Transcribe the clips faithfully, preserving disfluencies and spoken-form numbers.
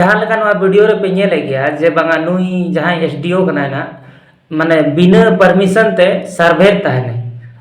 ᱡᱟᱦᱟᱸ ᱞᱮᱠᱟ ᱱᱚᱣᱟ ᱵᱷᱤᱰᱤᱭᱳ ᱨᱮᱯᱮ ᱧᱮᱞᱮᱫ ᱜᱮᱭᱟ ᱡᱮ ᱵᱟᱝᱟ, ᱱᱩᱭ ᱡᱟᱦᱟᱸᱭ ᱮᱥᱰᱤᱳ ᱠᱟᱱᱟᱭ ᱱᱟᱜ, ᱢᱟᱱᱮ ᱵᱤᱱᱟᱹ ᱯᱟᱨᱢᱤᱥᱚᱱ ᱛᱮ ᱥᱟᱨᱵᱷᱮ ᱛᱟᱦᱮᱱᱟᱭ᱾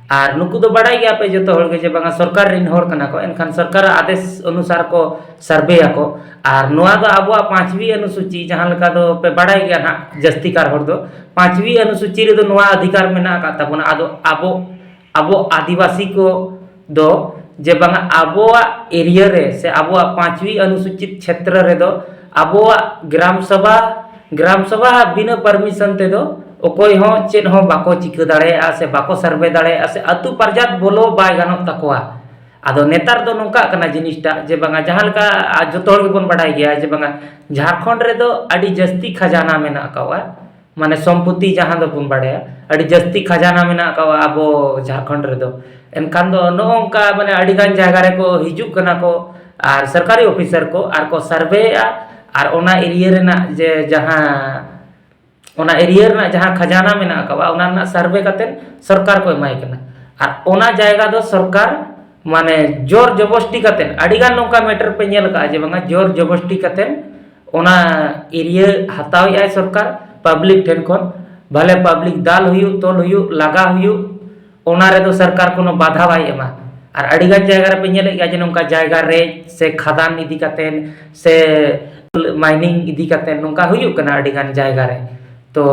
ᱟᱨ ᱱᱩᱠᱩ ᱫᱚ ᱵᱟᱲᱟᱭ ᱜᱮᱭᱟ ᱯᱮ ᱡᱚᱛᱚ ᱦᱚᱲ ᱜᱮ ᱡᱮ ᱵᱟᱝᱟ, ᱥᱚᱨᱠᱟᱨ ᱨᱮᱱ ᱦᱚᱲ ᱠᱟᱱᱟ ᱠᱚ, ᱮᱱᱠᱷᱟᱱ ᱥᱚᱨᱠᱟᱨᱟᱜ ᱟᱫᱮᱥ ᱚᱱᱩᱥᱟᱨ ᱠᱚ ᱥᱟᱨᱵᱷᱮᱭᱟᱠᱚ᱾ ᱟᱨ ᱱᱚᱣᱟ ᱫᱚ ᱟᱵᱚᱣᱟᱜ ᱯᱟᱸᱪᱣᱤ ᱚᱱᱩᱥᱩᱪᱤ, ᱡᱟᱦᱟᱸ ᱞᱮᱠᱟ ᱫᱚ ᱯᱮ ᱵᱟᱲᱟᱭ ᱜᱮᱭᱟ ᱱᱟᱦᱟᱜ, ᱡᱟᱹᱥᱛᱤ ᱠᱟᱨ ᱦᱚᱲ ᱫᱚ ᱯᱟᱸᱪᱣᱤ ᱚᱱᱩᱥᱩᱪᱤ ᱨᱮᱫᱚ ᱱᱚᱣᱟ ᱚᱫᱷᱤᱠᱟᱨ ᱢᱮᱱᱟᱜ ᱟᱠᱟᱫ ᱛᱟᱵᱚᱱᱟ᱾ ᱟᱫᱚ ᱟᱵᱚ, ᱟᱵᱚ ᱟᱹᱫᱤᱵᱟᱹᱥᱤ ᱠᱚ ᱫᱚ ᱡᱮ ᱵᱟᱝᱟ, ᱟᱵᱚᱣᱟᱜ ᱮᱨᱤᱭᱟ ᱨᱮ ᱥᱮ ᱟᱵᱚᱣᱟᱜ ᱯᱟᱸᱪᱣᱤ ᱚᱱᱩᱥᱩᱪᱤᱛ ᱪᱷᱮᱛᱨᱚ ᱨᱮᱫᱚ ᱟᱵᱚᱣᱟᱜ ᱜᱨᱟᱢ ᱥᱚᱵᱷᱟ, ᱜᱨᱟᱢ ᱥᱚᱵᱷᱟ ᱵᱤᱱᱟᱹ ᱯᱟᱨᱢᱤᱥᱚᱱ ᱛᱮᱫᱚ ᱚᱠᱚᱭ ᱦᱚᱸ ᱪᱮᱫ ᱦᱚᱸ ᱵᱟᱠᱚ ᱪᱤᱠᱟᱹ ᱫᱟᱲᱮᱭᱟᱜᱼᱟ ᱥᱮ ᱵᱟᱠᱚ ᱥᱟᱨᱵᱷᱮ ᱫᱟᱲᱮᱭᱟᱜᱼᱟ ᱥᱮ ᱟᱹᱛᱩ ᱯᱟᱨᱡᱟᱛ ᱵᱚᱞᱚ ᱵᱟᱭ ᱜᱟᱱᱚᱜ ᱛᱟᱠᱚᱣᱟ᱾ ᱟᱫᱚ ᱱᱮᱛᱟᱨ ᱫᱚ ᱱᱚᱝᱠᱟᱜ ᱠᱟᱱᱟ ᱡᱤᱱᱤᱥᱴᱟᱜ ᱡᱮ ᱵᱟᱝᱟ, ᱡᱟᱦᱟᱸ ᱞᱮᱠᱟ ᱟᱨ ᱡᱚᱛᱚ ᱦᱚᱲ ᱜᱮᱵᱚᱱ ᱵᱟᱲᱟᱭ ᱜᱮᱭᱟ ᱡᱮ ᱵᱟᱝᱟ, ᱡᱷᱟᱲᱠᱷᱚᱸᱰ ᱨᱮᱫᱚ ᱟᱹᱰᱤ ᱡᱟᱹᱥᱛᱤ ᱠᱷᱟᱡᱟᱱᱟ ᱢᱮᱱᱟᱜ ᱟᱠᱟᱫᱼᱟ, ᱢᱟᱱᱮ ᱥᱚᱢᱯᱚᱛᱤ ᱡᱟᱦᱟᱸ ᱫᱚᱵᱚᱱ ᱵᱟᱲᱟᱭᱟ, ᱟᱹᱰᱤ ᱡᱟᱹᱥᱛᱤ ᱠᱷᱟᱡᱟᱱᱟ ᱢᱮᱱᱟᱜ ᱟᱠᱟᱫᱼᱟ ᱟᱵᱚ ᱡᱷᱟᱲᱠᱷᱚᱸᱰ ᱨᱮᱫᱚ᱾ ᱮᱱᱠᱷᱟᱱ ᱫᱚ ᱱᱚᱜᱼᱚ ᱱᱚᱝᱠᱟ ᱢᱟᱱᱮ ᱟᱹᱰᱤᱜᱟᱱ ᱡᱟᱭᱜᱟ ᱨᱮᱠᱚ ᱦᱤᱡᱩᱜ ᱠᱟᱱᱟ ᱠᱚ ᱟᱨ ᱥᱚᱨᱠᱟᱨᱤ ᱚᱯᱷᱤᱥᱟᱨ ᱠᱚ ᱟᱨ ᱠᱚ ᱥᱟᱨᱵᱷᱮᱭᱮᱫᱼᱟ, ᱟᱨ ᱚᱱᱟ ᱮᱨᱤᱭᱟ ᱨᱮᱱᱟᱜ ᱡᱮ ᱡᱟᱦᱟᱸ, ᱚᱱᱟ ᱮᱨᱤᱭᱟ ᱨᱮᱱᱟᱜ ᱡᱟᱦᱟᱸ ᱠᱷᱟᱡᱟᱱᱟ ᱢᱮᱱᱟᱜ ᱟᱠᱟᱫᱼᱟ, ᱚᱱᱟ ᱨᱮᱱᱟᱜ ᱥᱟᱨᱵᱷᱮ ᱠᱟᱛᱮᱫ ᱥᱚᱨᱠᱟᱨ ᱠᱚ ᱮᱢᱟᱭ ᱠᱟᱱᱟ᱾ ᱟᱨ ᱚᱱᱟ ᱡᱟᱭᱜᱟ ᱫᱚ ᱥᱚᱨᱠᱟᱨ ᱢᱟᱱᱮ ᱡᱳᱨ ᱡᱚᱵᱚᱥᱴᱤ ᱠᱟᱛᱮᱫ, ᱟᱹᱰᱤᱜᱟᱱ ᱱᱚᱝᱠᱟ ᱢᱮᱴᱟᱨ ᱯᱮ ᱧᱮᱞ ᱟᱠᱟᱫᱼᱟ ᱡᱮ ᱵᱟᱝᱟ, ᱡᱳᱨ ᱡᱚᱵᱚᱥᱴᱤ ᱠᱟᱛᱮᱫ ᱚᱱᱟ ᱮᱨᱤᱭᱟ ᱦᱟᱛᱟᱣᱮᱫᱼᱟᱭ ᱥᱚᱨᱠᱟᱨ ᱯᱟᱵᱽᱞᱤᱠ ᱴᱷᱮᱱ ᱠᱷᱚᱱ᱾ ᱵᱷᱟᱞᱮ ᱯᱟᱵᱽᱞᱤᱠ ᱫᱟᱞ ᱦᱩᱭᱩᱜ, ᱛᱚᱞ ᱦᱩᱭᱩᱜ, ᱞᱟᱜᱟ ᱦᱩᱭᱩᱜ, ᱚᱱᱟ ᱨᱮᱫᱚ ᱥᱚᱨᱠᱟᱨ ᱠᱳᱱᱳ ᱵᱟᱫᱷᱟ ᱵᱟᱭ ᱮᱢᱟ᱾ ᱟᱨ ᱟᱹᱰᱤᱜᱟᱱ ᱡᱟᱭᱜᱟ ᱨᱮᱯᱮ ᱧᱮᱞᱮᱫ ᱜᱮᱭᱟ ᱡᱮ ᱱᱚᱝᱠᱟ ᱡᱟᱭᱜᱟ ᱨᱮᱡ ᱥᱮ ᱠᱷᱟᱫᱟᱱ ᱤᱫᱤ ᱠᱟᱛᱮᱫ ᱥᱮ ᱢᱟᱭᱱᱤᱝ ᱤᱫᱤ ᱠᱟᱛᱮᱫ ᱱᱚᱝᱠᱟ ᱦᱩᱭᱩᱜ ᱠᱟᱱᱟ ᱟᱹᱰᱤᱜᱟᱱ ᱡᱟᱭᱜᱟ ᱨᱮ᱾ ᱛᱚ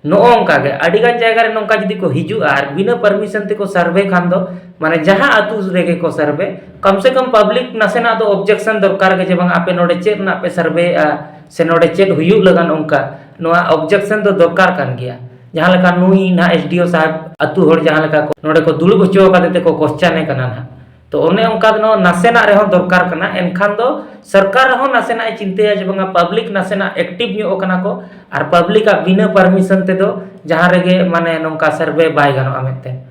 ᱱᱚᱜᱼᱚ ᱱᱚᱝᱠᱟ ᱜᱮ ᱟᱹᱰᱤᱜᱟᱱ ᱡᱟᱭᱜᱟ ᱨᱮ ᱱᱚᱝᱠᱟ ᱡᱩᱫᱤ ᱠᱚ ᱦᱤᱡᱩᱜᱼᱟ ᱟᱨ ᱵᱤᱱᱟᱹ ᱯᱟᱨᱢᱤᱥᱚᱱ ᱛᱮᱠᱚ ᱥᱟᱨᱵᱷᱮ ᱠᱷᱟᱱ ᱫᱚ, ᱢᱟᱱᱮ ᱡᱟᱦᱟᱸ ᱟᱹᱛᱩ ᱨᱮᱜᱮ ᱠᱚ ᱥᱟᱨᱵᱷᱮ, ᱠᱚᱢ ᱥᱮ ᱠᱚᱢ ᱯᱟᱵᱽᱞᱤᱠ ᱱᱟᱥᱮᱱᱟᱜ ᱫᱚ ᱚᱵᱡᱮᱠᱥᱚᱱ ᱫᱚᱨᱠᱟᱨ ᱜᱮ ᱡᱮ ᱵᱟᱝ, ᱟᱯᱮ ᱱᱚᱰᱮ ᱪᱮᱫ ᱨᱮᱱᱟᱜ ᱯᱮ ᱥᱟᱨᱵᱷᱮᱭᱮᱫᱼᱟ ᱥᱮ ᱱᱚᱰᱮ ᱪᱮᱫ ᱦᱩᱭᱩᱜ ᱞᱟᱜᱟᱱ, ᱚᱱᱠᱟ ᱱᱚᱣᱟ ᱚᱵᱡᱮᱠᱥᱚᱱ ᱫᱚ ᱫᱚᱨᱠᱟᱨ ᱠᱟᱱ ᱜᱮᱭᱟ᱾ ᱡᱟᱦᱟᱸ ᱞᱮᱠᱟ ᱱᱩᱭ ᱱᱟᱦᱟᱜ ᱮᱥᱰᱤᱳ ᱥᱟᱦᱮᱵᱽ ᱟᱹᱛᱩ ᱦᱚᱲ ᱡᱟᱦᱟᱸ ᱞᱮᱠᱟ ᱠᱚ ᱱᱚᱰᱮ ᱠᱚ ᱫᱩᱲᱩᱵ ᱦᱚᱪᱚ ᱟᱠᱟᱫᱮ ᱛᱮᱠᱚ ᱠᱚᱥᱪᱟᱱᱮ ᱠᱟᱱᱟ ᱱᱟᱦᱟᱜ, ᱛᱚ ᱚᱱᱮ ᱚᱱᱠᱟ ᱫᱚ ᱱᱟᱥᱮᱱᱟᱜ ᱨᱮᱦᱚᱸ ᱫᱚᱨᱠᱟᱨ ᱠᱟᱱᱟ᱾ ᱮᱱᱠᱷᱟᱱ ᱫᱚ ᱥᱚᱨᱠᱟᱨ ᱦᱚᱸ ᱱᱟᱥᱮᱱᱟᱜ ᱮ ᱪᱤᱱᱛᱟᱹᱭᱟ ᱡᱮ ᱵᱟᱝᱟ, ᱯᱟᱵᱽᱞᱤᱠ ᱱᱟᱥᱮᱱᱟᱜ ᱮᱠᱴᱤᱵᱷ ᱧᱚᱜ ᱟᱠᱟᱱᱟ ᱠᱚ ᱟᱨ ᱯᱟᱵᱽᱞᱤᱠᱟᱜ ᱵᱤᱱᱟᱹ ᱯᱟᱨᱢᱤᱥᱚᱱ ᱛᱮᱫᱚ ᱡᱟᱦᱟᱸ ᱨᱮᱜᱮ ᱢᱟᱱᱮ ᱱᱚᱝᱠᱟ ᱥᱟᱨᱵᱷᱮ ᱵᱟᱭ ᱜᱟᱱᱚᱜᱼᱟ ᱢᱮᱱᱛᱮ᱾